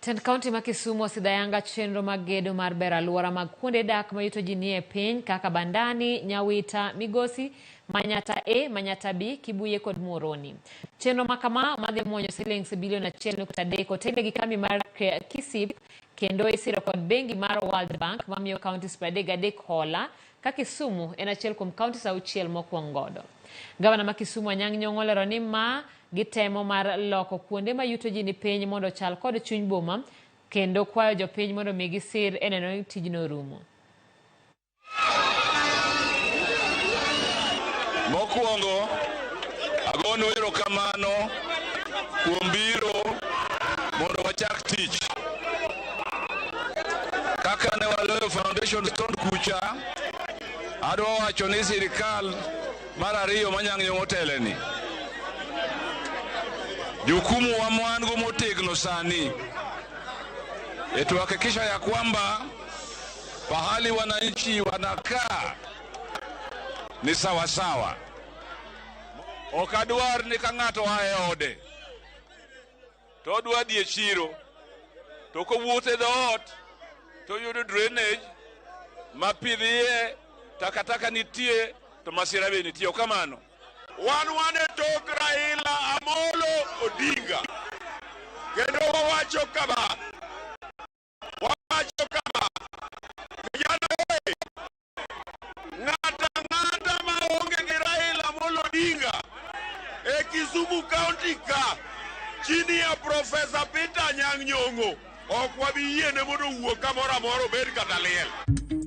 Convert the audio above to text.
Tend kaunti ma Kisumu osidho ayanga chenro mag gedo mar bero alwora mag kuonde dak ma yuto ji nie piny kaka Bandani, Nyawita, Migosi, Manyata A, Manyata B, Kibuye kod Muhoroni. Chenro ma kama madhi muonyo silings bilion 1.3 otene gi kambi mar KISIP kendo isiro kod bengi mar World Bank mamiyo counties 33 hola ka Kisumu en achiel kuom counties auchiel mokwong godo. Gavana ma Kisumu Anyang' Nyong'o olero ni ma gitemo mar loko kuonde ma yuto ji ni piny mondo ochal kod chuny boma kendo kwayo jopiny mondo mi gisir e neno ni tijno orumo. Mokwongo, agonu erokamano kuom biro mondo wachak tich. Kaka ne waloyo foundation stone kucha, adwa wacho ni sirikal mar ariyo ma Nyang' Nyong'o oteleni, jukumu wa mwan go motegno sani e tuhakikisha ya kwamba pahali wananchi wanakaa ni sawa sawa. Ok adwar ni ka ng'ato oa e ode to odwa dhi e chiro to kowuotho e dhoot to oyudo drainage ma pi dhiye, takataka nitie to masira be nitie. Ok kamano? Wan wan e tok Raila Amolo Odinga kendo wawacho kama, wawacho kama, vijana oye, ng'ata ng'ata maonge gi Raila Amolo Odinga e Kisumu County ka chini ya Professor Peter Anyang' Nyong'o ok wabi yiene mondo owuog kamoro amora obed kata liel.